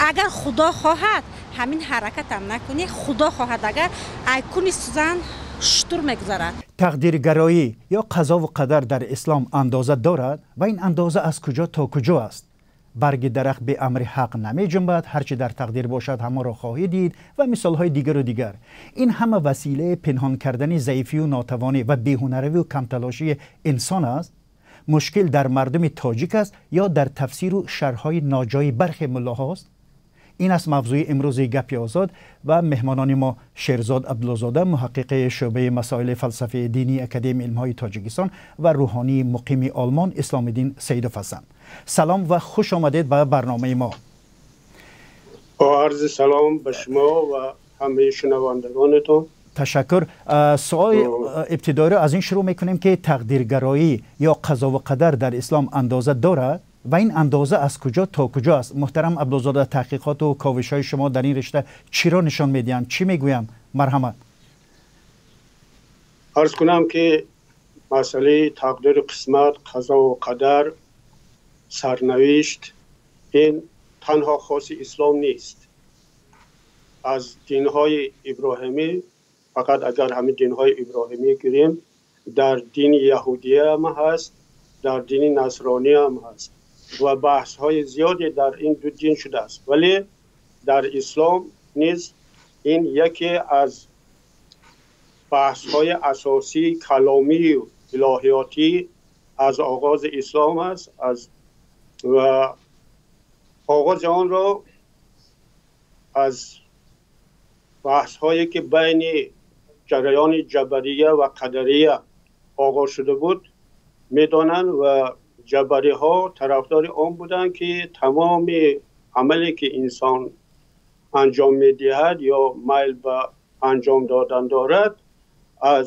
Агар Худо хоҳад, ҳамин ҳаракатам накунӣ, Худо хоҳад, агар айкуни сӯзан шутур мегузарад. Тақдиргароӣ ё қазову қадар дар ислом андоза дорад ва ин андоза аз куҷо то куҷо аст? Барги дарахт бе амри ҳақ намеҷунбад, ҳарчи дар тақдир бошад ҳамонро хоҳӣ дид ва мисолҳои дигару дигар. Ин ҳама василаи пинҳон кардани заифию нотавонӣ ва беҳунаравию камталошии инсон аст? Мушкил дар мардуми тоҷик аст ё дар тафсиру шарҳҳои ноҷои бархе муллоҳост? Ин аст мавзӯи имрӯзи Гапи Озод ва меҳмонони мо Шерзод Абдуллозода, муҳаққиқи шӯъбаи масоили фалсафаи динии Академияи илмҳои Тоҷикистон ва рӯҳонии муқими Олмон Исломиддин Саидов ҳастанд. Салом ва хуш омадед ба барномаи мо. Бо арзи салом ба шумо ва ҳамаи шунавандагонатон. Ташаккур. Суоли ибтидоиро аз ин шурӯъ мекунем, ки тақдиргароӣ ё қазову қадар дар ислом андоза дорад ва ин андоза аз куҷо то куҷо аст? Муҳтарам Абдулзода, таҳқиқоту ковишҳои шумо дар ин ришта чиро нишон медиҳанд, чӣ мегӯянд? Марҳамат. Арз кунам, ки масъалаи тақдиру қисмат, қазову қадар, сарнавишт ин танҳо хоси ислом нест. Аз динҳои иброҳимӣ, фақат агар ҳамин динҳои иброҳимӣ гирем, дар дини яҳудия ҳам ҳаст, дар дини насронӣ ҳам ҳаст ва баҳсҳои зиёде дар ин ду дин шудааст. Вале дар ислом низ ин яке аз баҳсҳои асосии каломию илоҳиётӣ аз оғози ислом аст, аз ва оғози онро аз баҳсҳое ки байни ҷараёни ҷабария ва қадария оғоз шуда буд медонанд ва ҷабариҳо тарафдори он буданд, ки тамоми амале ки инсон анҷом медиҳад ё майл ба анҷом додан дорад, аз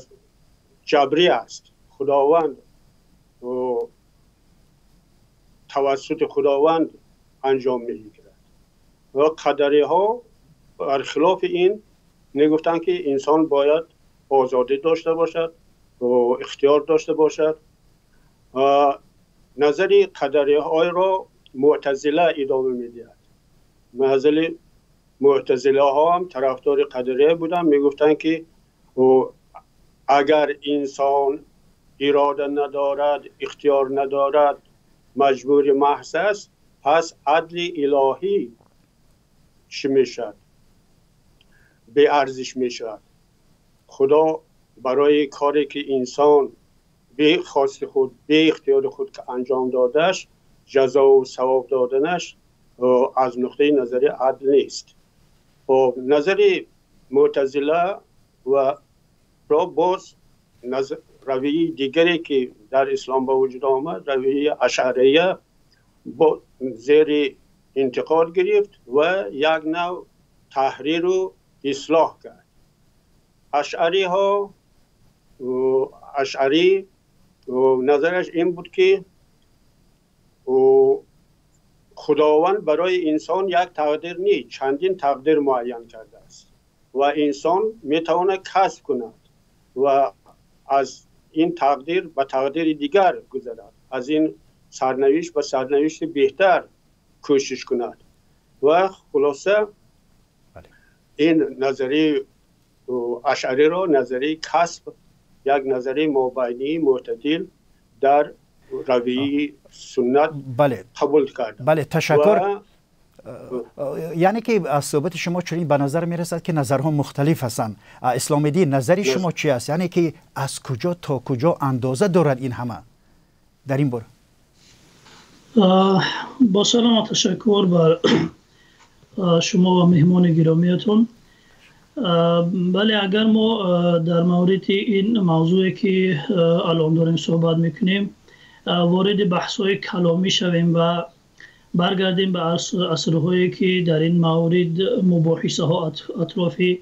ҷабрӣ аст, худованд тавассути худованд анҷом мегирад. Ва қадариҳо бархилофи ин мегуфтанд, ки инсон бояд озодӣ дошта бошад ва ихтиёр дошта бошад. Назари қадариҳоро мӯътазила идома медиҳад. Назари мӯътазилаҳо ҳам тарафдори қадария буданд, мегуфтанд, ки агар инсон ирода надорад, ихтиёр надорад, маҷбури маҳз аст, пас адли илоҳӣ чӣ мешавад? Беарзиш мешавад. Худо барои коре ки инсон бе хости худ, бе ихтиёри худ анҷом додаш, ҷазову савоб доданаш аз нуқтаи назари адл нест. Хоб, назари мӯътазила ва ро боз равияи дигаре ки дар ислом ба вуҷуд омад, равияи ашъария, бо зери интиқод гирифт ва як нав таҳриру ислоҳ кард. Ашъариҳо, ашъарӣ назараш ин буд, ки худованд барои инсон як тақдир не, чандин тақдир муайян кардааст ва инсон метавонад касб кунад ва аз ин тақдир ба тақдири дигар гузарад, аз ин сарнавишт ба сарнавишти беҳтар кӯшиш кунад. Ва хулоса, ин назарияи ашъариро назарияи касб, як назарияи мобайнии мӯътадил дар равияи суннат қабул кард. Бале, ташаккур. Яъне ки аз суҳбати шумо чунин ба назар мерасад, ки назарҳо мухталиф ҳастанд. Исломиддин, назари шумо чи аст? Яъне ки аз куҷо то куҷо андоза дорад ин ҳама дар ин бора? Бо салому ташаккур бар шумо ва меҳмони гиромиятон. Бале, агар мо дар мавриди ин мавзӯе ки алон дорем суҳбат мекунем, вориди баҳсҳои каломӣ шавем ва баргардем ба асрҳое ки дар ин маврид мубоҳисаҳо атрофи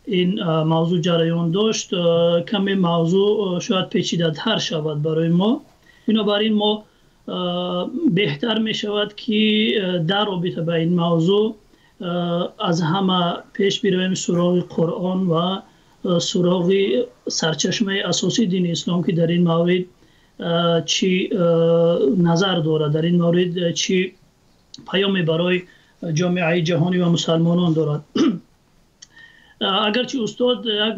ин мавзӯъ ҷараён дошт, каме мавзӯъ шояд печидатар шавад барои мо. Бинобар ин мо беҳтар мешавад, ки дар робита ба ин мавзӯъ аз ҳама пеш биравем суроғи Қуръон ва суроғи сарчашмаи асосии дини ислом, ки дар ин маврид чӣ назар дорад, дар ин маврид чӣ паёме барои ҷомеаи ҷаҳонӣ ва мусалмонон дорад. Агарчи устод як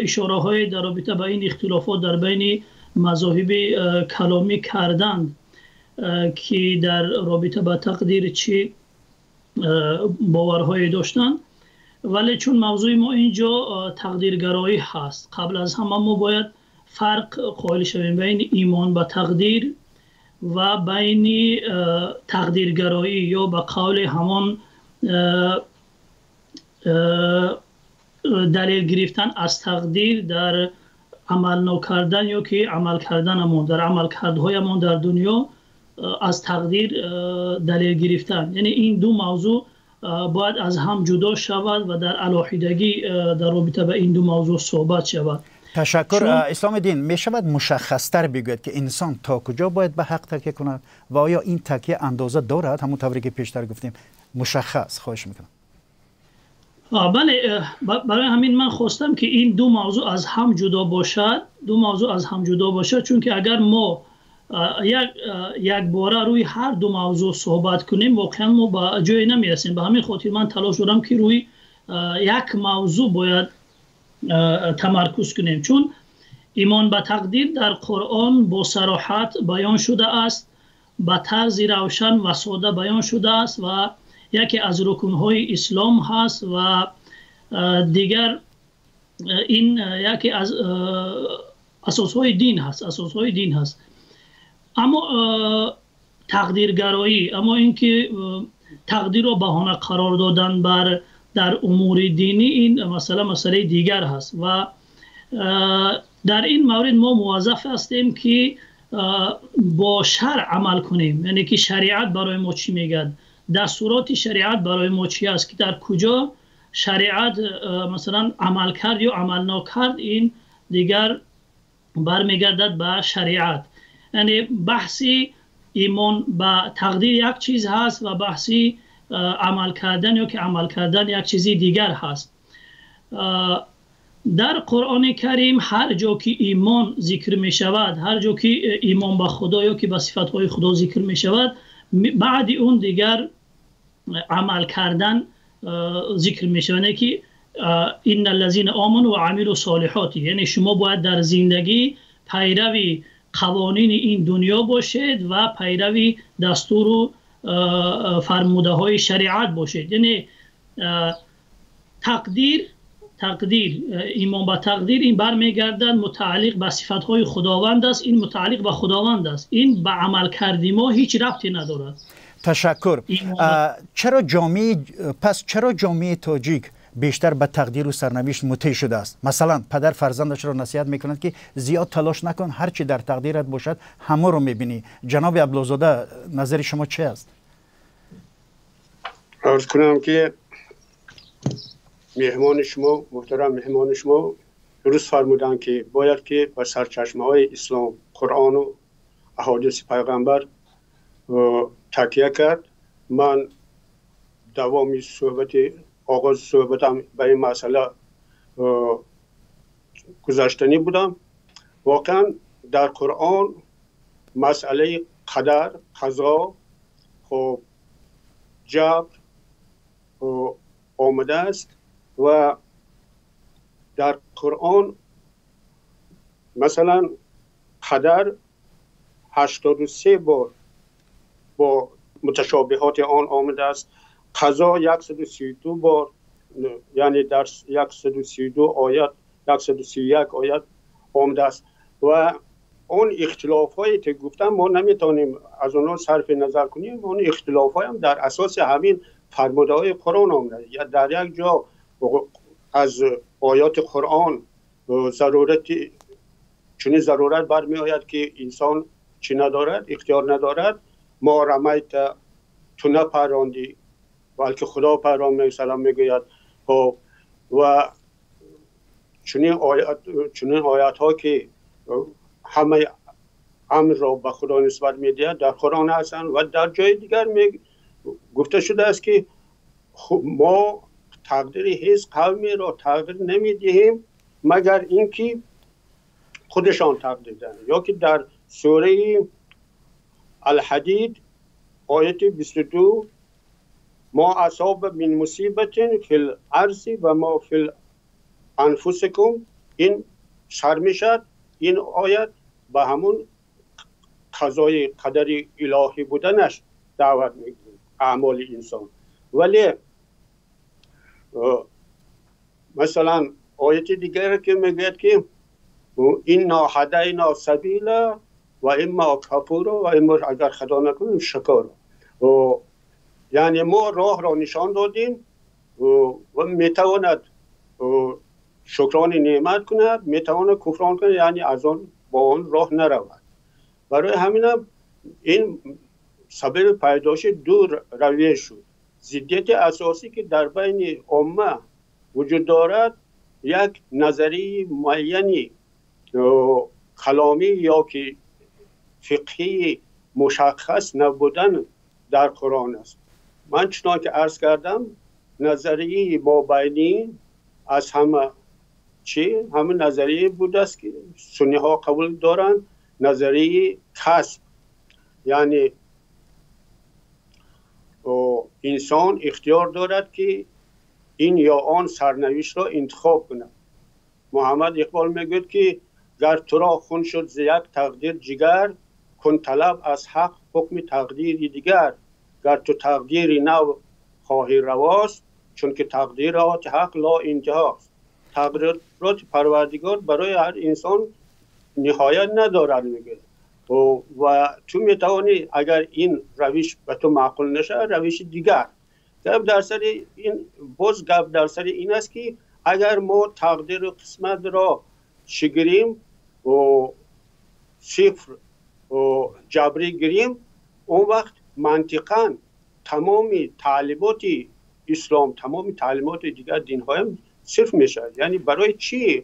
ишораҳое дар робита ба ин ихтилофот дар байни мазоҳиби каломӣ карданд, ки дар робита ба тақдир чӣ боварҳое доштанд, вале чун мавзӯи мо инҷо тақдиргароӣ ҳаст, қабл аз ҳама мо бояд фарқ қоил шавем байни имон ба тақдир ва байни тақдиргароӣ ё ба қавли ҳамон далел гирифтан аз тақдир дар амал нокардан ё ки амал карданамон дар амалкардҳоямон дар дунё аз тақдир далел гирифтан. Яъне ин ду мавзӯъ бояд аз ҳам ҷудо шавад ва дар алоҳидагӣ дар робита ба ин ду мавзӯъ суҳбат шавад. Ташаккур. Исломиддин, мешавад мушаххастар бигӯяд ки инсон то куҷо бояд ба ҳақ такя кунад ва оё ин такя андоза дорад? Ҳамон тавре ки пештар гуфтем, мушаххас хоҳиш мекунам. Бале, барои ҳамин ман хостам ки ин ду мавзӯъ аз ҳам ҷудо бошад, ду мавзӯъ аз ҳам ҷудо бошад, чунки агар мо якбора рӯи ҳар ду мавзӯъ суҳбат кунем, воқеан мо ба ҷое намерасем. Ба ҳамин хотир ман талош дорам ки рӯи як мавзӯъ бояд тамаркуз кунем, чун имон ба тақдир дар Қуръон бо сароҳат баён шудааст, ба тарзи равшан ва сода баён шудааст ва яке аз рукнҳои ислом ҳаст ва дигар ин яке аз асосҳои дин ҳаст, асосҳои дин ҳаст. Аммо тақдиргароӣ, аммо инки тақдирро баҳона қарор додан бар дар умури динӣ, ин масъала масъалаи дигар ҳаст ва дар ин маврид мо муваззаф ҳастем ки бо шаръ амал кунем, яъне ки шариат барои мо чӣ мегӯяд, дастуроти шариат барои мо чӣ аст, ки дар куҷо шариат масалан амал кард ё амал накард, ин дигар бармегардад ба шариат. Яъне баҳси имон ба тақдир як чиз ҳаст ва баҳси амал кардан ё ки амал кардан як чизи дигар ҳаст. Дар Қуръони Карим ҳар ҷо ки имон зикр мешавад, ҳар ҷо ки имон ба Худо ё ки ба сифатҳои Худо зикр мешавад, баъди он дигар амал кардан зикр мешавад, яъне ки инна аллазина оману ва амилу солиҳоти, яъне шумо бояд дар зиндагӣ пайрави қавонини ин дунё бошед ва пайрави дастуру фармудаҳои шариат бошед. Яъне тақдир, имон ба тақдир ин бармегардад мутааллиқ ба сифатҳои Худованд аст, ин мутааллиқ ба Худованд аст, ин ба амалкарди мо ҳеҷ рабте надорад. Ташаккур. Чаро ҷомеаи пас чаро ҷомеаи тоҷик бештар ба тақдиру сарнавишт мутеъ шудааст? Масалан, падар фарзандашро насиҳат мекунад ки зиёд талош накун, ҳар чӣ дар тақдират бошад ҳамаро мебинӣ. Ҷаноби Абдуллозода, назари шумо чӣ аст? Арз кунам ки меҳмони шумо, муҳтарам меҳмони шумо дуруст фармуданд ки бояд ки ба сарчашмаҳои ислом, Қуръону аҳодиси пайғамбар такя кард. Ман давоми суҳбати оғози суҳбатам ба ин масъала гузаштанӣ будам. Воқеан дар Қуръон масъалаи қадар, қазо, хоб, ҷабр омадааст ва дар Қуръон масалан қадар 83 бор бо муташобиҳоти он омадааст, қазо 132 бор, яъне дар 132 оят, 131 оят омадааст ва он ихтилофҳое ки гуфтам мо наметавонем аз онҳо сарфи назар кунем. Он ихтилофҳоям дар асоси ҳамин фармудаҳои Қуръон омадааст. Дар як ҷо аз оёти Қуръон зарурати чунин зарурат бармеояд ки инсон чӣ надорад, ихтиёр надорад. Мо рамайта, ту напарондӣ, балки Худо парон мисалан мегӯяд. Хоб, ва чунин оятҳо ки ҳамаи амрро ба Худо нисбат медиҳад дар Қуръон ҳастанд ва дар ҷои дигар гуфта шудааст ки мо тақдири ҳеҷ қавмеро тағйир намедиҳем магар инки худашон тақдир доданд. Ё ки дар сураи Алҳадид ояти 22 ما اصاب من مصیبت فی الارض و ما فی انفسکم، این سر میشد. این آیت به همون قضای قدر الهی بودنش دعوت میکنه اعمال انسان. ولی مثلا آیت دیگر که میگوید که انا هدینا سبیل و اما کفور و اما اگر خدا نکنیم شکر، یعنی ما راه را نشان دادیم و میتواند شکران نعمت کند، میتواند کفران کند، یعنی از آن با آن راه نرود. برای همینم این سبب پیدایش دو رویه شد. ضدیت اساسی که در بین عامه وجود دارد، یک نظریه معینی کلامی یا که فقهی مشخص نبودن در قرآن است. من چنان که عرض کردم نظریه مابینی از همه چی همه نظریه بوده است که سنی ها قبول دارند، نظریه کسب، یعنی انسان اختیار دارد که این یا آن سرنوشت را انتخاب کند. محمد اقبال میگوید که گر تو را خون شد ز یک تقدیر جگر، کن طلب از حق حکم تقدیر دیگر. گر تو تقدیر نو خواهی رواست، چون که تقدیرات حق لا انتهاست. تقدیرات پروردگار برای هر انسان نهایت ندارد میگه، و تو میتوانی اگر این روش به تو معقول نشه روش دیگر. گپ در سر این باز گپ در سر این است که اگر ما تقدیر و قسمت را چی گیریم و صفر و جبری گیریم، اون وقت منطقا تمام تعلیمات اسلام، تمام تعلیمات دیگر دین هم صفر میشه. یعنی برای چی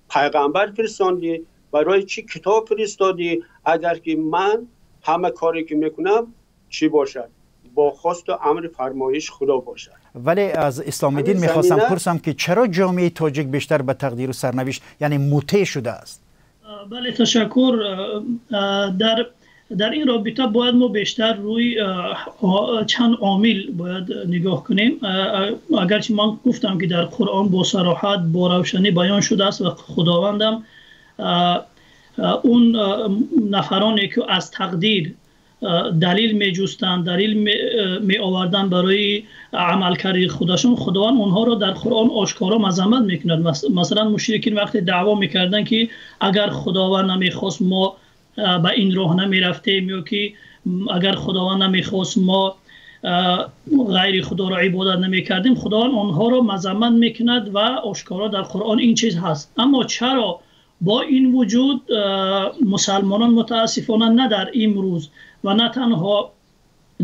پیغمبر فرستاندی، برای چی کتاب فرستادی اگر که من همه کاری که میکنم چی باشد؟ با خواست و امر فرمایش خدا باشد. ولی از اسلام دین میخواستم پرسم که چرا جامعه تاجیک بیشتر به تقدیر و سرنوشت یعنی مطیع شده است؟ بله تشکر. در این رابطه باید ما بیشتر روی چند عامل باید نگاه کنیم. اگرچه من گفتم که در قرآن با صراحت با روشنی بیان شده است و خداوندم اون نفرانی که از تقدیر دلیل میجستند، دلیل می آوردند برای عملکرد خودشون، خداوند اونها را در قرآن آشکارا مذمت میکند. مثلا مشرکین وقتی دعوا میکردند که اگر خداوند نمیخواست ما به این راه نمیرفتیم، یا که اگر خداوند نمیخواست ما غیر خدا را عبادت نمیکردیم، خداوند آنها را مذمت میکند و آشکارا در قرآن این چیز هست. اما چرا با این وجود مسلمانان متاسفانه نه در امروز و نه تنها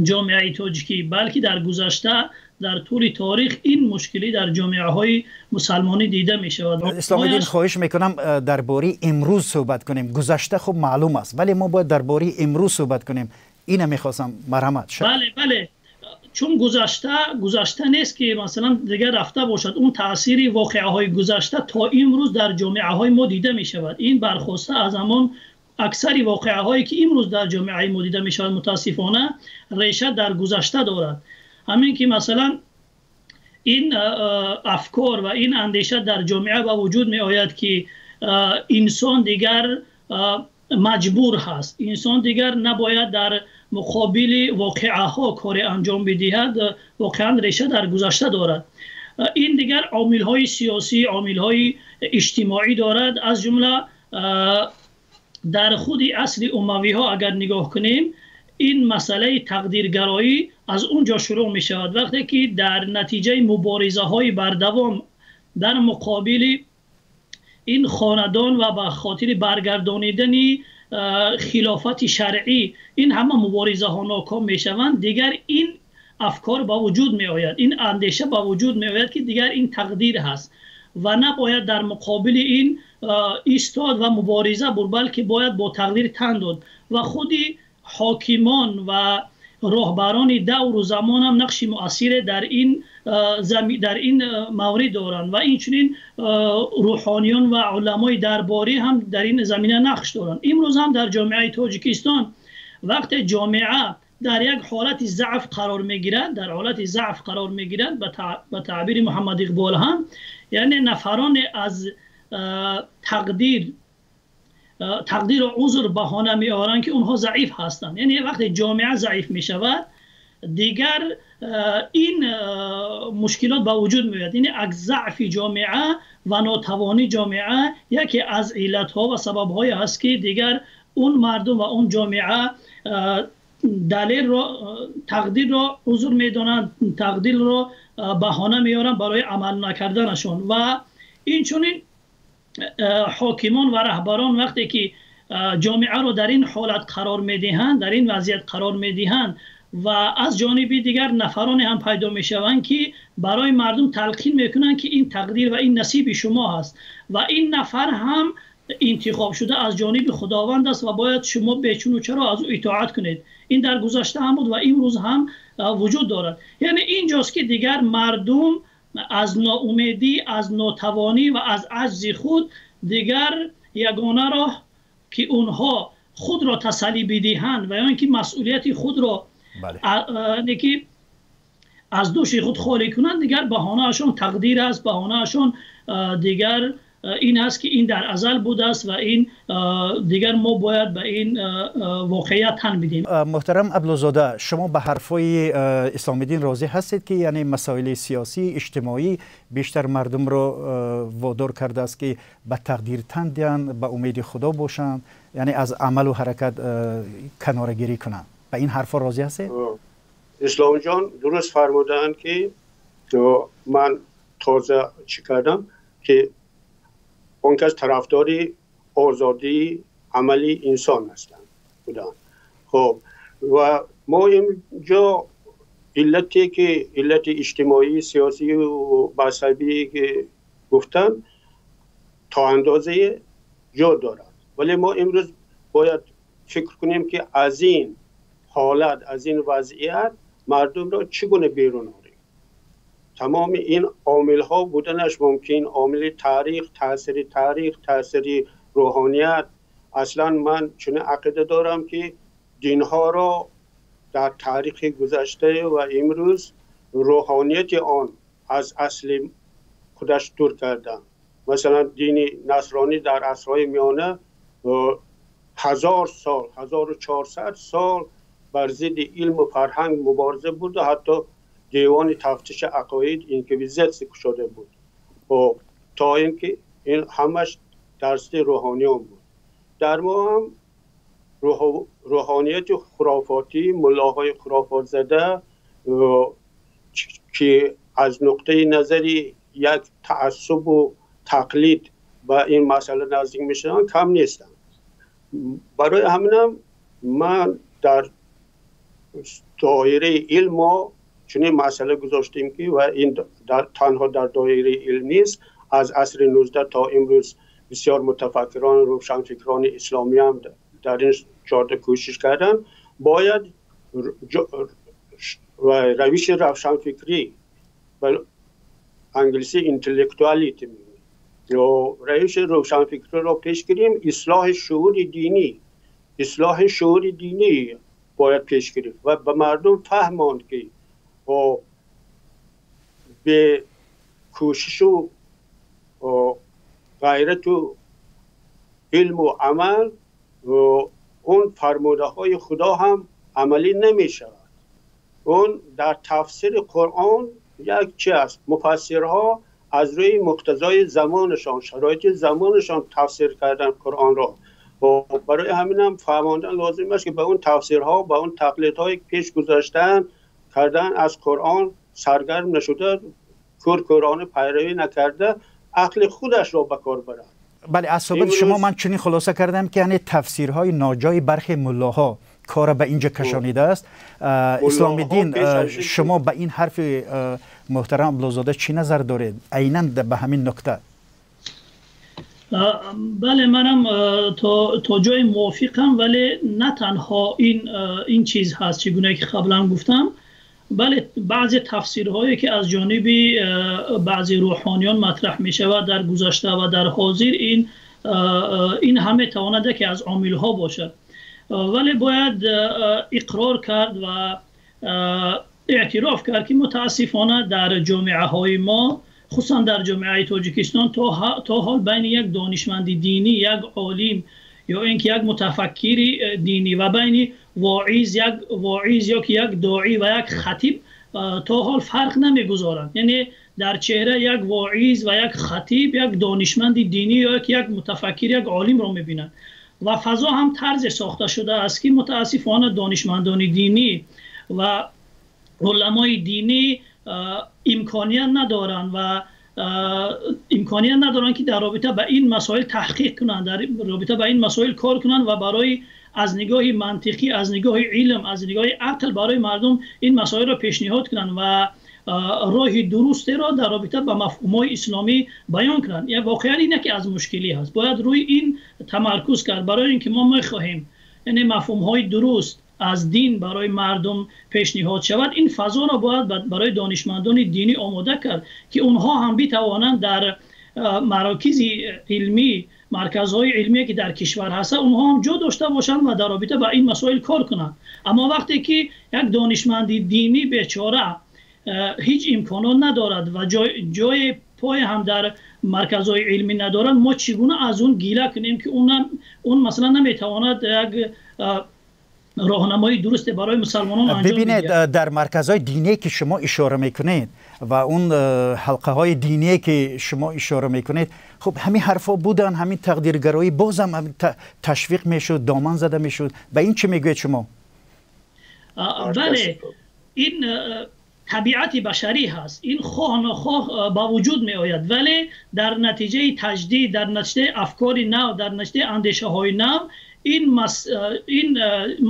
جامعه تاجیکی بلکه در گذشته در طول تاریخ این مشکلی در جامعه های مسلمانی دیده می شود. اسلام دین خواهش میکنم درباره امروز صحبت کنیم. گذشته خب معلوم است ولی ما باید درباره امروز صحبت کنیم. اینو میخواستم مرحمت. بله بله، چون گذشته نیست که مثلا دیگر رفته باشد، اون تاثیر واقعه های گذشته تا امروز در جامعه های ما دیده می شود. این برخواسته از همان اکثر واقعه هایی که امروز در جامعه ما دیده می شود متاسفانه ریشه در گذشته دارد. همین که مثلا این افکار و این اندیشه در جامعه به وجود می آید که انسان دیگر مجبور هست، انسان دیگر نباید در مقابل واقعه ها کار انجام بدهد، واقعا ریشه در گذشته دارد. این دیگر عامل های سیاسی، عامل های اجتماعی دارد. از جمله در خود اصل اموی ها اگر نگاه کنیم این مسئله تقدیرگرایی از اونجا شروع می شود، وقتی که در نتیجه مبارزه های بردوام در مقابل این خاندان و به خاطر برگردانیدن خلافت شرعی این همه مبارزه ها ناکام می شوند، دیگر این افکار با وجود می آید، این اندیشه با وجود می آید که دیگر این تقدیر هست و نباید در مقابل این ایستاد و مبارزه برد، بلکه باید با تقدیر تن داد. و خودی حاکمان و راهبران دور و زمان هم نقش مؤثر در این مورد دارند و اینچنین روحانیان و علمای درباری هم در این زمینه نقش دارند. امروز هم در جامعه تاجیکستان وقت جامعه дар як ҳолати заъф қарор мегирад, дар ҳолати заъф қарор мегирад, ба таъбири Муҳаммад Иқбол ҳам, яъне нафароне аз тақдирро узр баҳона меоранд, ки онҳо заиф ҳастанд. Яъне вақте ҷомеа заиф мешавад, дигар ин мушкилот ба вуҷуд меояд. Яъне аз заъфи ҷомеа ва нотавонии ҷомеа яке аз иллатҳо ва сабабҳое ҳаст, ки дигар он мардум ва он ҷомеа далелро, тақдирро узр медонанд, тақдирро баҳона меоранд барои амал накарданашон. Ва инчунин ҳокимон ва раҳбарон вақте ки ҷомеаро дар ин ҳолат қарор медиҳанд, дар ин вазъият қарор медиҳанд, ва аз ҷониби дигар нафароне ҳам пайдо мешаванд, ки барои мардум талқин мекунанд, ки ин тақдир ва ин насиби шумо ҳаст ва ин нафар ҳам интихоб шуда аз ҷониби Худованд аст ва бояд шумо бечуну чаро аз ӯ итоат кунед. Ин дар гузашта ҳам буд ва имрӯз ҳам вуҷуд дорад. Яъне инҷост, ки дигар мардум аз ноумедӣ, аз нотавонӣ ва аз аҷзи худ дигар ягона роҳ, ки онҳо худро тасаллӣ бидиҳанд ва ё ин ки масъулияти худро ки аз дӯши худ холӣ кунанд, дигар баҳонаашон тақдир аст, баҳонаашон дигар ин аст, ки ин дар азал будааст ва ин дигар мо бояд ба ин воқеият тан бидиҳем. Муҳтарам Абдулзода, шумо ба ҳарфҳои Исломиддин розӣ ҳастед, ки яъне масоили сиёсӣ, иҷтимоӣ бештар мардумро водор кардааст, ки ба тақдир тан диҳанд, ба умеди Худо бошанд, яъне аз амалу ҳаракат канорагирӣ кунанд? Ба ин ҳарфҳо розӣ ҳастед? Исломҷон дуруст фармудаанд, ки ман тоза чӣ кардам, ки он кас тарафдори озодии амали инсон ҳастанд буданд. Хуб, ва мо инҷо иллате ки иллати иҷтимоӣ, сиёсӣ ва мазҳабӣ ки гуфтанд, то андозае ҷо дорад, вале мо имрӯз бояд фикр кунем, ки аз ин ҳолат, аз ин вазъият мардумро чӣ гуна берун орем. Тамоми ин омилҳо буданаш мумкин, омили таърих, таъсири таърих, таъсири рӯҳоният. Аслан ман чунин ақида дорам, ки динҳоро дар таърихи гузашта ва имрӯз рӯҳонияти он аз асли худаш дур карданд. Масалан, дини насронӣ дар асрҳои миёна 1000 сол, 1400 сол бар зидди илму фарҳанг мубориза бурд, ҳатто девони тафтиши ақоид, инквизитсия кушода буд, то ин ки ин ҳамаш дарси рӯҳониён буд. Дар мо ҳам рӯҳонияти хурофотӣ, муллоҳои хурофотзада, ки аз нуқтаи назари як таассубу тақлид ба ин масъала наздик мешаванд, кам нестанд. Барои ҳаминам ман дар доираи илм мо чунин масъала гузоштем, ки ва ин танҳо дар доираи илм нест, аз асри 19 то имрӯз бисёр мутафаккирон, рӯшанфикрони исломӣ ҳам дар ин ҷода кӯшиш карданд. Бояд равиши равшанфикрӣ, ба англисӣ intellectuality мегӯянд, ё равиши равшанфикриро пеш гирем. Ислоҳи шуури динӣ, ислоҳи шуури динӣ бояд пеш гирифт ва ба мардум фаҳмонд, ки бе кӯшишу ғайрату илму амал он фармудаҳои Худо ҳам амалӣ намешавад. Он дар тафсири Қуръон як чи аст, муфассирҳо аз рӯи муқтазои замонашон, шароити замонашон тафсир карданд Қуръонро. Барои ҳаминам фаҳмондан лозим аст, ки ба он тафсирҳо, ба он тақлидҳое ки пеш гузаштаанд кардан, аз Қуръон саргарм нашуда, кӯркӯрона пайравӣ накарда, ақли худашро ба кор барад. Бале, аз суҳбати шумо ман чунин хулоса кардам, ки яъне тафсирҳои ноҷои бархе муллоҳо кора ба инҷо кашонидааст. Исломиддин, шумо ба ин ҳарфи муҳтарам Абдуллозода чӣ назар доред, айнан ба ҳамин нукта? Бале, манам то ҷое мувофиқам, вале на танҳо ин чиз ҳаст, чӣ гуна ки қаблан гуфтам. Бале, баъзе тафсирҳое ки аз ҷониби баъзе рӯҳониён матраҳ мешавад дар гузашта ва дар ҳозир, ин ҳам метавонад яке аз омилҳо бошад. Вале бояд иқрор кард ва эътироф кард, ки мутаассифона дар ҷомеаҳои мо, хусусан дар ҷомеаи Тоҷикистон, то ҳол байни як донишманди динӣ, як олим ё инки як мутафаккири динӣ ва байни воиз, як воиз ё ки як доӣ ва як хатиб то ҳол фарқ намегузоранд. Яъне дар чеҳра як воиз ва як хатиб, як донишманди динӣ ё як мутафаккир, як олимро мебинанд. Ва фазо ҳам тарзе сохта шудааст, ки мутаассифона донишмандони динӣ ва уламои динӣ имконият надоранд ва имконият надоранд, ки дар робита ба ин масоил таҳқиқ кунанд, дар робита ба ин масоил кор кунанд ва барои аз нигоҳи мантиқӣ, аз нигоҳи илм, аз нигоҳи ақл барои мардум ин масоилро пешниҳод кунанд ва роҳи дурустеро дар робита ба мафҳумҳои исломӣ баён кунанд. Воқеан ин яке аз мушкилӣ ҳаст. Бояд рӯи ин тамаркуз кард, барои инки мо мехоҳем, яъне мафҳумҳои дуруст аз дин барои мардум пешниҳод шавад. Ин фазоро бояд барои донишмандони динӣ омода кард, ки онҳо ҳам битавонанд дар марокизи илмӣ, марказҳои илмие, ки дар кишвар ҳастанд, онҳо ҳам ҷо дошта бошанд ва дар робита ба ин масоил кор кунанд. Аммо вақте ки як донишманди динӣ бечора ҳеҷ имконот надорад ва ҷои пой ҳам дар марказҳои илмӣ надорад, мо чӣ гуна аз он гила кунем, ки он масалан наметавонад як роҳнамоии дурусте барои мусалмонон анҷом бибинед? Дар марказҳои диние, ки шумо ишора мекунед, ва он ҳалқаҳои диние, ки шумо ишора мекунед, хуб, ҳамин ҳарфҳо буданд, ҳамин тақдиргароӣ бозам ташвиқ мешуд, доман зада мешуд. Ба ин чӣ мегӯед шумо? Бале, ин табиати башарӣ ҳаст, ин хоҳ нохоҳ ба вуҷуд меояд. Вале дар натиҷаи таҷдид, дар натиҷаи афкори нав, дар натиҷаи андешаҳои нав ин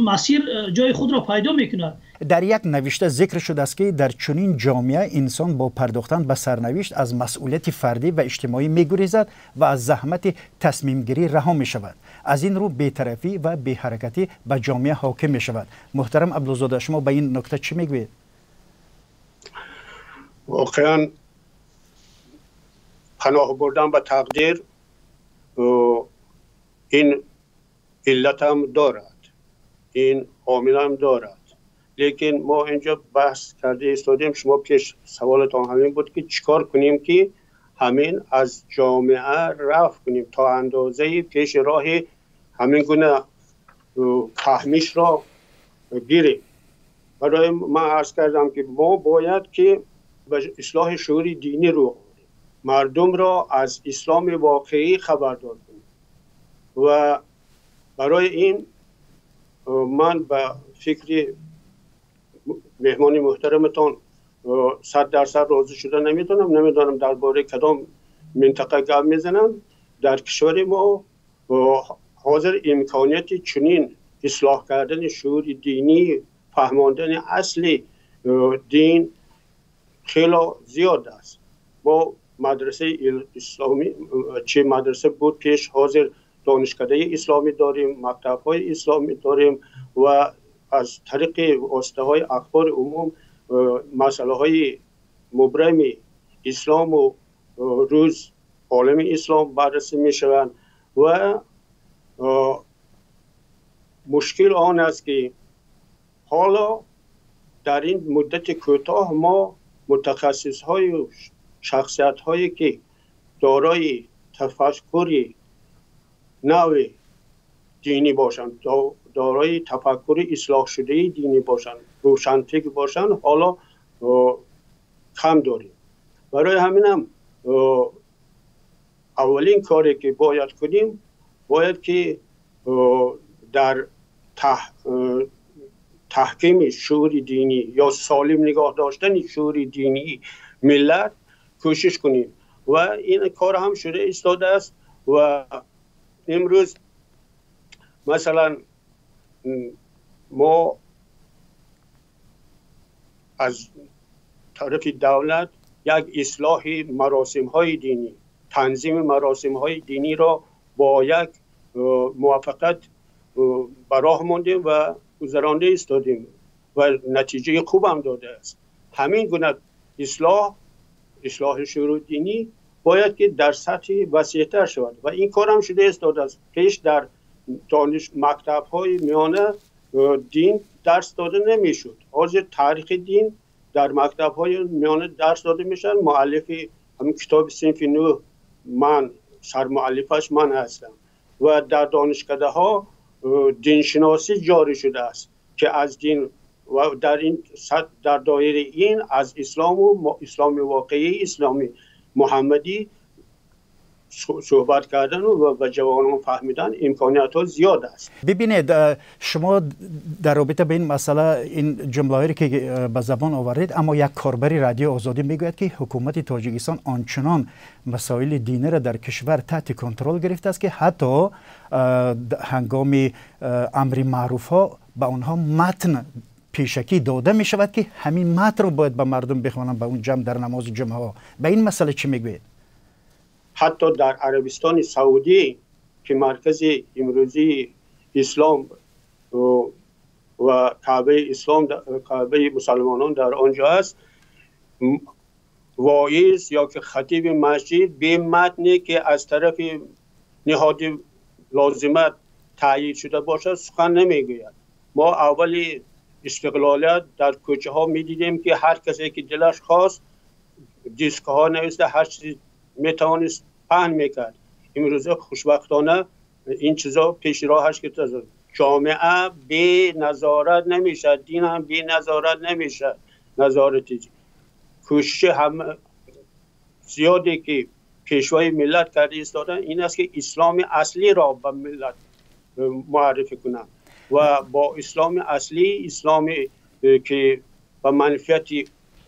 масир ҷои худро пайдо мекунад. Дар як навишта зикр шудааст, ки дар чунин ҷомеа инсон бо пардохтан ба сарнавишт аз масъулияти фардӣ ва иҷтимоӣ мегурезад ва аз заҳмати тасмимгирӣ раҳо мешавад. Аз ин рӯ бетарафӣ ва беҳаракатӣ ба ҷомеа ҳоким мешавад. Муҳтарам Абдулзода, шумо ба ин нукта чӣ мегӯед? Воқеан, паноҳ бурдан ба тақдир, ин иллатам дорад, ин омилам дорад. Лекин мо инҷо баҳс карда истодем, шумо пеш саволатон ҳамин буд, ки чикор кунем, ки ҳамин аз ҷомеа рафъ кунем, то андозаи пеши роҳи ҳамин гуна фаҳмишро гирем. Барои ман арз кардам, ки мо бояд ки ба ислоҳи шуури динӣ рӯ оварем, мардумро аз исломи воқеӣ хабардор кунем. Ва барои ин ман ба фикри меҳмони муҳтараматон 100% розӣ шуда наметавонам. Намедонам, дар бораи кадом минтақа гап мезананд. Дар кишвари мо ҳозир имконияти чунин ислоҳ кардани шуури динӣ, фаҳмондани асли дин хело зиёд аст. Мо мадрасаи исломӣ, чи мадраса буд пеш, ҳозир донишкадаи исломӣ дорем, мактабҳои исломӣ дорем ва аз тариқи воситаҳои ахбори умум масъалаҳои мубрами ислому рӯз олами ислом баррасӣ мешаванд. Ва мушкил он аст, ки ҳоло дар ин муддати кӯтоҳ мо мутахассисҳою шахсиятҳое, ки дорои тафаккури нави динӣ бошанд, дорои тафаккури ислоҳшудаи динӣ бошанд, рӯшанфикр бошанд, ҳоло кам дорем. Барои ҳаминам аввалин коре, ки бояд кунем, бояд ки дар таҳкими шуури динӣ ё солим нигоҳ доштани шуури динии миллат кӯшиш кунем. Ва ин кор ҳам шуда истодааст. Ва имрӯз масалан мо аз тарафи давлат як ислоҳи маросимҳои динӣ, танзими маросимҳои диниро бо як муваффақият ба роҳ мондем ва гузаронда истодем ва натиҷаи хубам додааст. Ҳамин гуна ислоҳи шуури динӣ бояд ки дар сатҳи васеътар шавад ва ин корам шуда истодааст. Пеш дар мактабҳои миёна дин дарс дода намешуд. Ҳозир таърихи дин дар мактабҳои миёна дарс дода мешавад. Муаллифи ҳамин китоби синфи нӯҳ ман, сармуаллифаш ман ҳастам ва дар донишкадаҳо диншиносӣ ҷорӣ шудааст, ки аз дин ва дар ин дар доираи ин аз ислому исломи воқеӣ, исломи муҳаммадӣ суҳбат кардан ва ба ҷавонон фаҳмидан имкониятҳо зиёд аст. Бибинед, шумо дар робита ба ин масъала ин ҷумлаҳоеро ки ба забон овардед, аммо як корбари Радиои Озодӣ мегӯяд, ки ҳукумати Тоҷикистон ончунон масоили диниро дар кишвар таҳти контрол гирифтааст, ки ҳатто ҳангоми амри маъруфҳо ба онҳо матн пешакӣ дода мешавад, ки ҳамин матнро бояд ба мардум бихонанд ба он ҷамъ дар намози ҷумъаҳо. Ба ин масъала чӣ мегӯед? Ҳатто дар Арабистони Саудӣ, ки маркази имрӯзии ислом ва Каъбаи ислом, Каъбаи мусалмонон дар он ҷо аст, воиз ё ки хатиби масҷид бе матне ки аз тарафи ниҳоди лозима таъйид шуда бошад, сухан намегӯяд. Мо аввали истиқлолият дар кӯчаҳо медидем, ки ҳар касе ки дилаш хост дискҳо нависта, ҳар чиз метавонист паҳн мекард. Имрӯза хушбахтона ин чизо пеши роҳаш гирифта. Ҷомеа бе назорат намешавад, дин ҳам бе назорат намешавад. Назорати кӯшиши ҳам зиёде ки пешвои миллат карда истодан ин аст, ки исломи аслиро ба миллат муаррифӣ кунанд ва бо исломи аслӣ, исломе ки ба манфиати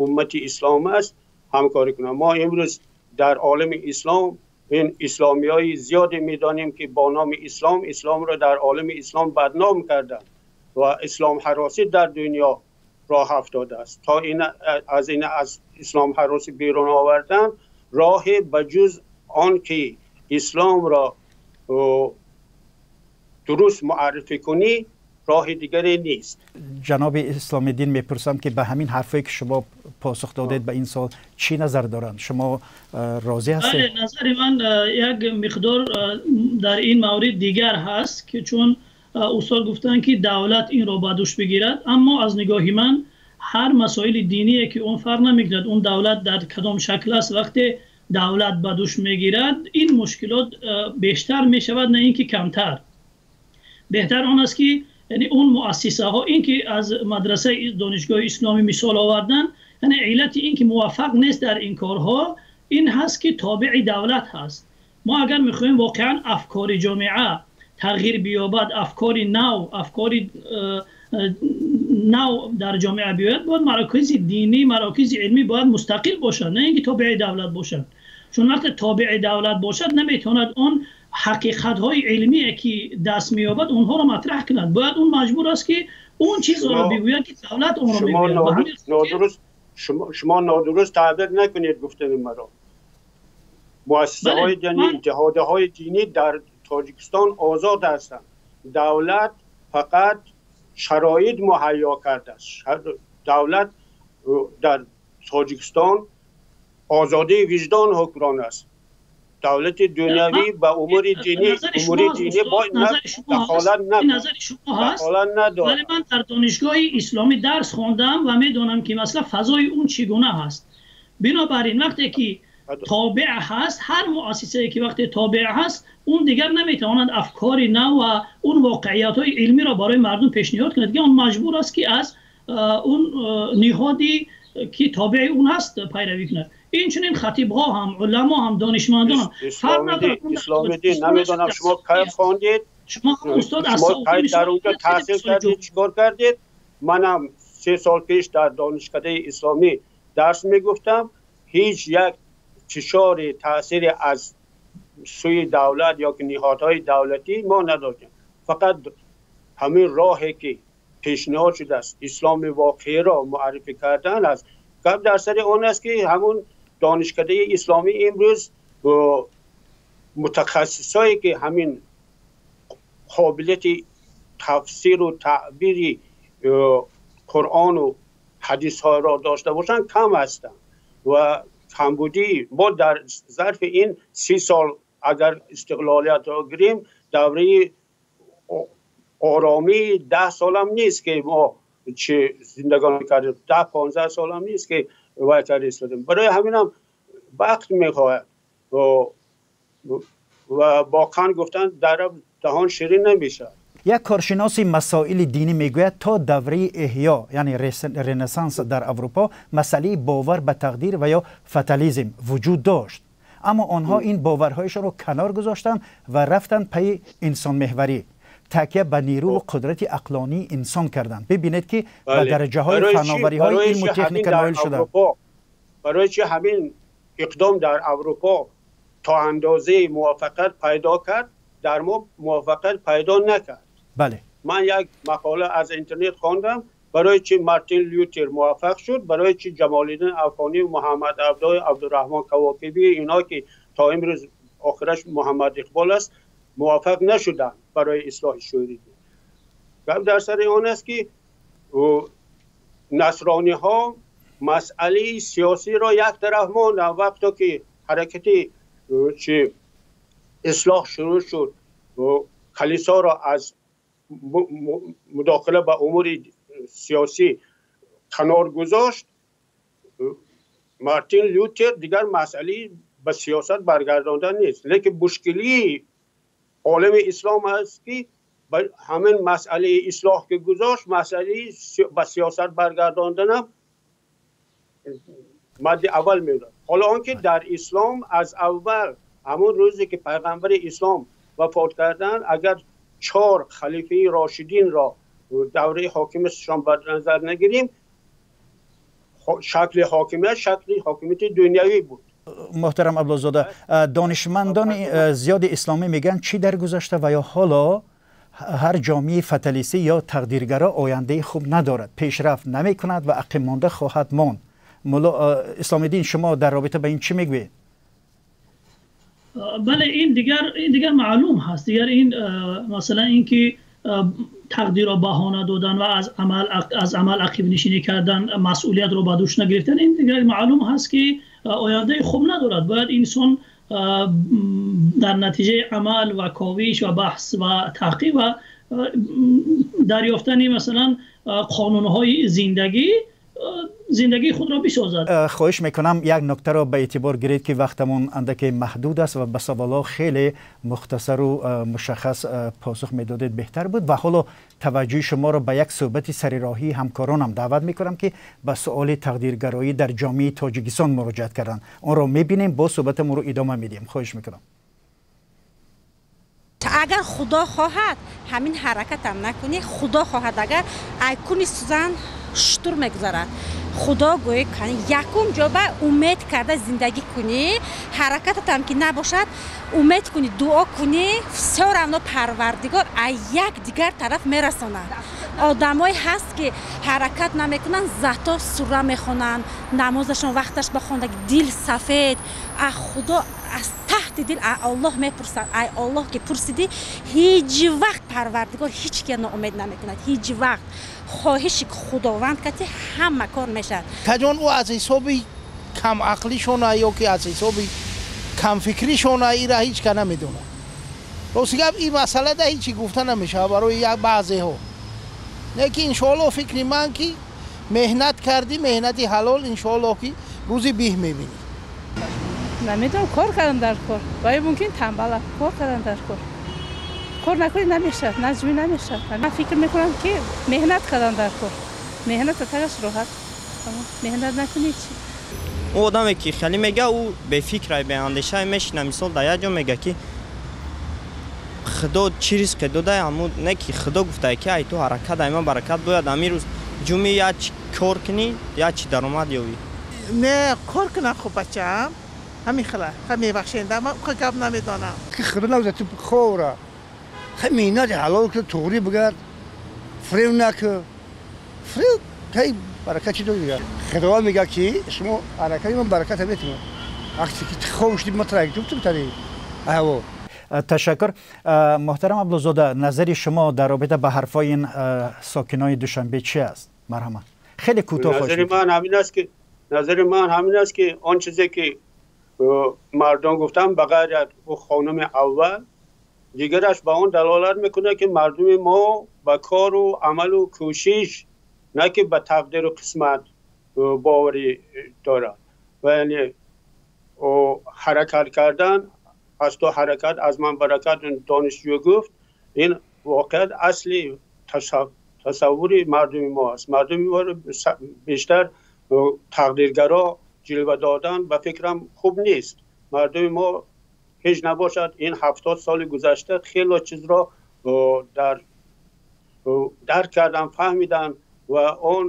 уммати ислом аст, ҳамкорӣ кунанд. Мо имрӯз дар олами ислом ин исломиҳои зиёде медонем, ки бо номи ислом исломро дар олами ислом бадном карданд ва исломҳаросӣ дар дунё роҳ афтодааст. То ин аз ин аз исломҳаросӣ берун овардан роҳе ба ҷуз он ки исломро дуруст муаррифӣ кунӣ, роҳи дигаре нест. Ҷаноби Исломиддин, мепурсам, ки ба ҳамин ҳарфое ки шумо посух додед ба ин савол чӣ назар доранд? Шумо розӣ ҳастед? Бале, назари ман як миқдор дар ин маврид дигар ҳаст, ки чун устод гуфтанд, ки давлат инро ба дӯш бигирад, аммо аз нигоҳи ман ҳар масоили диние ки он фарқ намекунад, он давлат дар кадом шакл аст, вақте давлат ба дӯш мегирад, ин мушкилот бештар мешавад, на ин ки камтар. Беҳтар он аст, ки яъне он муассисаҳо, ин ки аз мадрасаи донишгоҳи исломӣ мисол овардан, яъне иллати ин ки муваффақ нест дар ин корҳо ин ҳаст, ки тобеи давлат ҳаст. Мо агар мехоҳем воқеан афкори ҷомеа тағйир биёбад, афкори нав, афкори нав дар ҷомеа биёяд, бояд марокизи динӣ, марокизи илмӣ бояд мустақил бошанд, на ин ки тобеи давлат бошанд. Чун вақте тобеи давлат бошад, наметавонад он ҳақиқатҳои илмие ки даст меёбад, онҳоро матраҳ кунад. Бояд он маҷбур аст, ки он чизро бигӯяд, ки давлат онро мегӯяд. Шумо нодуруст таъбир накунед гуфтани маро. Муассисаҳои динӣ, иттиҳодияҳои динӣ дар Тоҷикистон озод ҳастанд. Давлат фақат шароит муҳайё кардааст. Давлат дар Тоҷикистон озодии виҷдон ҳукмрон аст. Давлати дунявӣ ба умури динӣ, умури динӣ дахолат надорад. Вале ман дар донишгоҳи исломӣ дарс хондам ва медонам, ки масалан фазои он чӣ гуна ҳаст. Бинобар ин вақте ки тобеъ ҳаст, ҳар муассисае ки вақте тобеъ ҳаст, он дигар наметавонад афкори нав ва он воқеиятҳои илмиро барои мардум пешниҳод кунад. Дигар он маҷбур аст, ки аз он ниҳоди ки тобеи он ҳаст пайравӣ кунад. Инчунин хатибҳо ҳам, уламо ҳам, донишмандон ҳам фарқ надорад. Исломиддин, намедонам шумо кай хондед, шумо устод аз шумо кай дар онҷо таҳсил кардед, чӣ кор кардед. Манам 3 сол пеш дар донишкадаи исломӣ дарс мегуфтам. Ҳеҷ як фишори таъсире аз сӯи давлат ё ки ниҳодҳои давлатӣ мо надоштем. Фақат ҳамин роҳе ки пешниҳод шудааст, исломи воқеиро муаррифӣ кардан аст. Гап дар сари он аст, ки ҳамун донишкадаи исломӣ имрӯз мутахассисое ки ҳамин қобилияти тафсиру таъбири Қуръону ҳадисҳоро дошта бошанд, кам ҳастанд ва камбудӣ мо дар зарфи ин 30 сол, агар истиқлолиятро гирем, давраи Оромӣ 10 солам нест ки мо чӣ зиндагонӣ кардем, 10-15 солам нест ки вай карда истодем. Барои ҳаминам вақт мехоҳад ва воқеан гуфтан дар даҳон ширин намешавад. Як коршиноси масоили динӣ мегӯяд, то давраи эҳё, яъне Ренессанс дар Аврупо, масъалаи бовар ба тақдир ва ё фатализм вуҷуд дошт, аммо онҳо ин боварҳояшонро канор гузоштанд ва рафтанд пайи инсонмеҳварӣ, такя ба нерӯ ва қудрати ақлонии инсон карданд. Бибинед, ки ба дараҷаҳои фановариҳои илму техника ноил шуданд. Барои чи ҳамин иқдом дар Аврупо то андозаи муваффақият пайдо кард, дар мо муваффақият пайдо накард? Бале. Ман як мақола аз интернет хондам, барои чи Мартин Лютер муваффақ шуд, барои чи Ҷамолиддин Афғонӣ, Муҳаммад Абдой, Абдураҳмон Кавокибӣ, инҳо ки то имрӯз охираш Муҳаммад Иқбол аст, муваффақ нашуданд барои ислоҳи шуурӣ. Гап дар сари он аст, ки насрониҳо масъалаи сиёсиро як тараф монданд. Вақто ки ҳаракати чи ислоҳ шурӯъ шуд, калисоро аз мудохила ба умури сиёсӣ канор гузошт, Мартин Лютер дигар масъалаи ба сиёсат баргардондан нест. Лекин мушкилии олами ислом аст, ки ҳамин масъалаи ислоҳ ки гузошт, масъалаи ба сиёсат баргардонданам мадди аввал медод. Ҳоло он ки дар ислом аз аввал, ҳамон рӯзе ки пайғамбари ислом вафот карданд, агар 4 халифаи рошидинро давраи ҳокимиятшон ба назар нагирем, шакли ҳокимият шакли ҳокимияти дунявӣ буд. Муҳтарам Абдуллозода, донишмандони зиёди исломӣ мегӯянд, чӣ дар гузашта ва ё ҳоло ҳар ҷомеаи фаталистӣ ё тақдиргаро ояндаи хуб надорад, пешрафт намекунад ва ақибмонда хоҳад монд. Мулло Исломиддин, шумо дар робита ба ин чӣ мегӯед? Бале, ин дигар маълум ҳаст. Дигар ин масалан, ин ки тақдирро баҳона додан ва аз амал ақибнишинӣ кардан, масъулиятро ба дӯш нагирифтан, ин дигар маълум ҳаст, ки ояндаи хуб надорад. Бояд инсон дар натиҷаи амал ва ковиш ва баҳс ва таҳқиқ ва дарёфтани масалан қонунҳои зиндагӣ зиндагии худро бисозад. Хоҳиш мекунам, як нуктаро ба эътибор гиред, ки вақтамон андаке маҳдуд аст ва ба саволҳо хеле мухтасару мушаххас посух медодед, беҳтар буд. Ва ҳоло таваҷҷӯҳи шуморо ба як суҳбати сарироҳии ҳамкоронам даъват мекунам, ки ба суоли тақдиргароӣ дар ҷомеаи Тоҷикистон муроҷиат карданд. Онро мебинем, бо суҳбатамонро идома медиҳем. Хоҳиш мекунам. Агар Худо хоҳад, ҳамин ҳаракатам накунӣ, Худо хоҳад, агар айкуни сӯзан шутур мегузарад. Худо гӯӣ, якум ҷо ба умед карда зиндагӣ кунӣ, ҳаракататам ки набошад, умед кунӣ, дуо кунӣ, всё равно Парвардигор аз як дигар тараф мерасонад. Одамое ҳаст, ки ҳаракат намекунанд, зато сура мехонанд, намозашон вақташ ба хондаги, дил сафед, а Худо аз таҳти дил ай Аллоҳ мепурсанд. Ай Аллоҳ ки пурсидӣ, ҳеҷ вақт Парвардигор ҳеҷ кия ноумед намекунад, ҳеҷ вақт. Хоҳиши Худованд кати ҳама кор мешавад. Таҷон, ӯ аз ҳисоби камақлишона ё ки аз ҳисоби камфикришона, ира ҳеҷ ка намедонад. Рости гап, ин масъалада ҳечи гуфта намешавад барои як баъзеҳо. Не ки иншоаллоҳ, фикри ман, ки меҳнат кардӣ, меҳнати ҳалол, иншоаллоҳ, ки рӯзи биҳ мебинӣ. Намедонам, кор кардам дар кор ва ё мумкин тамбала, кор кардам дар кор. Кор накунӣ, намешавад, наҷмӣ намешавад. Ман фикр мекунам, ки меҳнат кардам дар кор, меҳната тагаш роҳат, меҳнат накунӣ чӣ? Ӯ одаме ки хеле мега, ӯ бефикрай, беандешай мешина. Мисол, дар як ҷо мега, ки Худо чӣ ризқе додай, ҳамун не ки Худо гуфтае, ки ай ту ҳаракат, ай ман баракат. Бояд ҳамин рӯз ҷумъи як чи кор кунӣ, як чи даромад ёбӣ. Не, кор кунам. Хуб, бачаам, ҳамин хела мебахшенда, ман гап намедонам. Ки Худо навза ту ховра, хай меҳнати ҳалол ки, туғрӣ бигард, фиреб наку. Фиреб кай баракат чӣ дод? Худованд мега, ки шумо ҳаракати ман бараката метунам. Вақте ки хов шуди, ма тра тутари аҳво. Ташаккур. Муҳтарам Абдулзода, назари шумо дар робита ба ҳарфҳои ин сокинони Душанбе чи аст? Марҳамат, хеле кӯтоҳ. Назари ман ҳамин аст, ки он чизе ки мардон гуфтам, ба ғайр аз ӯ хонуми аввал. Дигараш ба он далолат мекунад, ки мардуми мо ба кору амалу кӯшиш, на ки ба тақдиру қисмат боварӣ дорад. Ва яъне ҳаракат кардан, аз ту ҳаракат, аз ман баракат, донишҷӯ гуфт, ин воқеият асли тасаввури мардуми мо аст. Мардуми мо бештар тақдиргаро ҷилва додан ба фикрам хуб нест. Мардуми мо ҳеҷ набошад, ин 70 соли гузашта хеле чизро дарк кардан, фаҳмидан ва он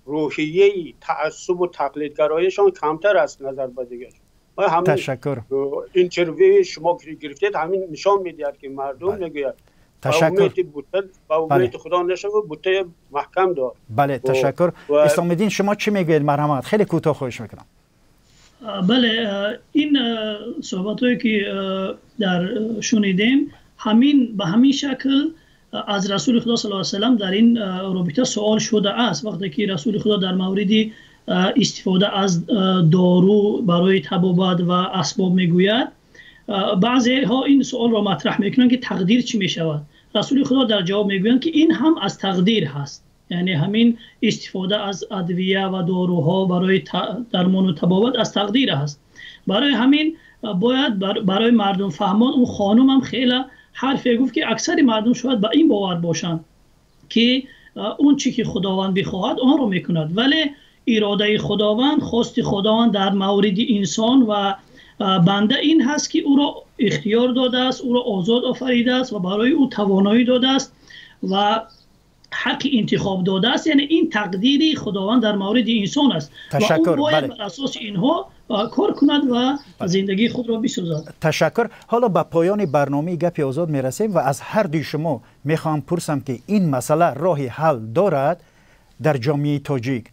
рӯҳияи таассубу тақлидгароишон камтар аст назар ба дигар. Ташаккур. Интервюи шумо гирифтед, ҳамин нишон медиҳад, ки мардум мегӯяд ташаккур. Ба умеди Худо нашаву бутаи маҳкам дор. Бале, ташаккур. Исломиддин, шумо чӣ мегӯед? Марҳамат, хеле кӯтоҳ хоҳиш мекунам. Бале, ин суҳбатҳое ки дар шунидем, ҳамин ба ҳамин шакл аз Расули Худо саллаллоҳу алайҳи васаллам дар ин робита суол шудааст. Вақте ки Расули Худо дар мавриди истифода аз дору барои табобат ва асбоб мегӯяд, баъзеҳо ин суолро матраҳ мекунанд, ки тақдир чӣ мешавад. Расули Худо дар ҷавоб мегӯянд, ки ин ҳам аз тақдир ҳаст, яъне ҳамин истифода аз адвия ва доруҳо барои дармону табобат аз тақдир ҳаст. Барои ҳамин бояд барои мардум фаҳмон. Он хонум ҳам хеле ҳарфе гуфт, ки аксари мардум шояд ба ин бовар бошанд, ки он чӣ ки Худованд бихоҳад онро мекунад, вале иродаи Худованд, хости Худованд дар мавриди инсон ва банда ин ҳаст, ки ӯро ихтиёр додааст, ӯро озод офаридааст ва барои ӯ тавоноӣ додааст ва ҳаққи интихоб додааст. Яъне ин тақдири Худованд дар мавриди инсон аст ва ӯ бояд бар асоси инҳо кор кунад ва зиндагии худро бисозад. Ташаккур. Ҳоло ба поёни барномаи Гапи Озод мерасем ва аз ҳар дуи шумо мехоҳам пурсам, ки ин масъала роҳи ҳал дорад дар ҷомеаи тоҷик?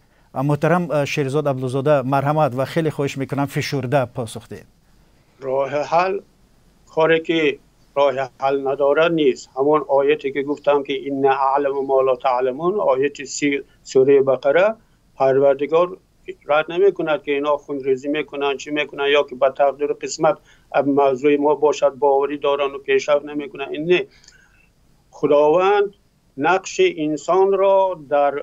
Муҳтарам Шерзод Абдулзода, марҳамат ва хеле хоҳиш мекунам фишурда посух диҳед. Роҳи ҳал, коре ки роҳи ҳал надорад нест. Ҳамон ояте ки гуфтам, ки инна аъламу ма ла таъламун, ояти 30 сураи Бақара, Парвардигор рад намекунад, ки инҳо хунрезӣ мекунанд, чӣ мекунанд, ё ки ба тақдиру қисмат мавзӯи мо бошад боварӣ доранд ва пешрафт намекунанд. Ин не. Худованд нақши инсонро дар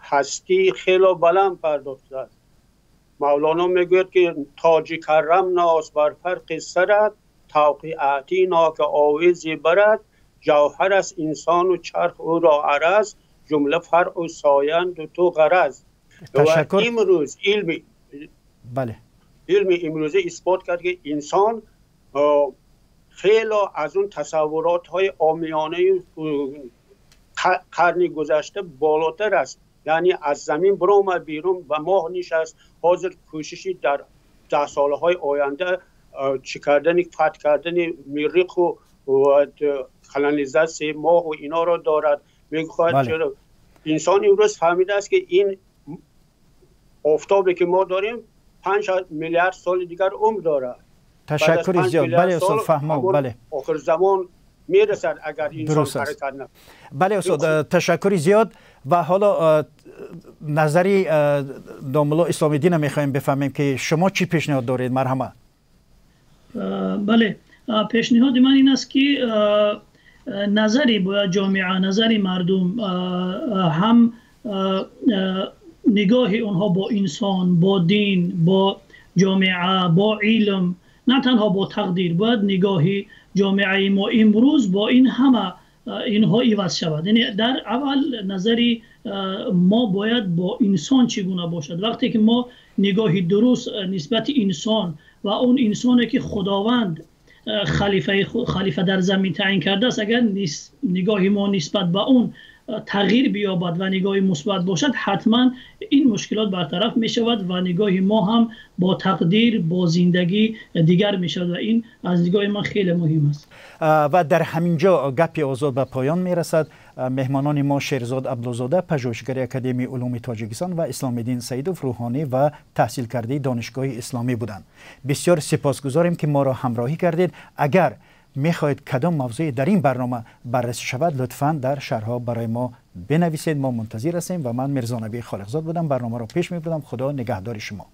ҳастӣ хеле баланд пардохтааст. Мавлоно мегӯяд, ки тоҷи каррам нос бар фарқи сарат, тавқи аътино ки овези барад, ҷавҳар аст инсону чарх ӯро араз, ҷумла фаръу соянду ту ғараз. Ва имрӯз илми имрӯза исбот кард, ки инсон хеле аз он тасаввуротҳои омиёнаи қарни гузашта болотар аст. Яъне аз замин баромад берун, ба моҳ нишаст. Ҳозир кӯшиши дар 10 солаҳои оянда чӣ кардани, фатҳ кардани Мирриху ва колонизатсияи моҳу иноро дорад. Мехоҳад чаро инсон имрӯз фаҳмидааст, ки ин офтобе ки мо дорем 5 миллиард соли дигар умр дорад. Ташаккури зиёд. Бале, устод, фаҳмо. Бале, охир замон мерасад, агар инсон ҳаракат накунад. Бале, устод, ташаккури зиёд. Ва ҳоло назари домулло Исломиддинро мехоҳем бифаҳмем, ки шумо чӣ пешниҳод доред? Марҳамат. Бале, пешниҳоди ман ин аст, ки назари бояд ҷомеа, назари мардум, ҳам нигоҳи онҳо бо инсон, бо дин, бо ҷомеа, бо илм, на танҳо бо тақдир, бояд нигоҳи ҷомеаи мо имрӯз бо ин ҳама инҳо иваз шавад. Яъне дар аввал назари мо бояд бо инсон чӣ гуна бошад. Вақте ки мо нигоҳи дуруст нисбати инсон ва он инсоне ки Худованд халифа дар замин таъин кардааст, агар нигоҳи мо нисбат ба он тағйир биёбад ва нигоҳи мусбат бошад, ҳатман ин мушкилот бартараф мешавад ва нигоҳи мо ҳам бо тақдир, бо зиндагӣ дигар мешавад ва ин аз нигоҳи ман хеле муҳим аст. Ва дар ҳамин ҷо Гапи Озод ба поён мерасад. Меҳмонони мо Шерзод Абдулзода, пажӯҳишгари Академияи улуми Тоҷикистон, ва Исломиддин Саидов, рӯҳонӣ ва таҳсилкардаи Донишгоҳи Исломӣ буданд. Бисёр сипосгузорем, ки моро ҳамроҳӣ кардед. Агар мехоҳед кадом мавзӯе дар ин барнома баррасӣ шавад, лутфан дар шарҳҳо барои мо бинависед. Мо мунтазир ҳастем ва ман Мирзонабӣ Холиқзод будам, барномаро пеш мебурдам. Худо нигаҳдори шумо.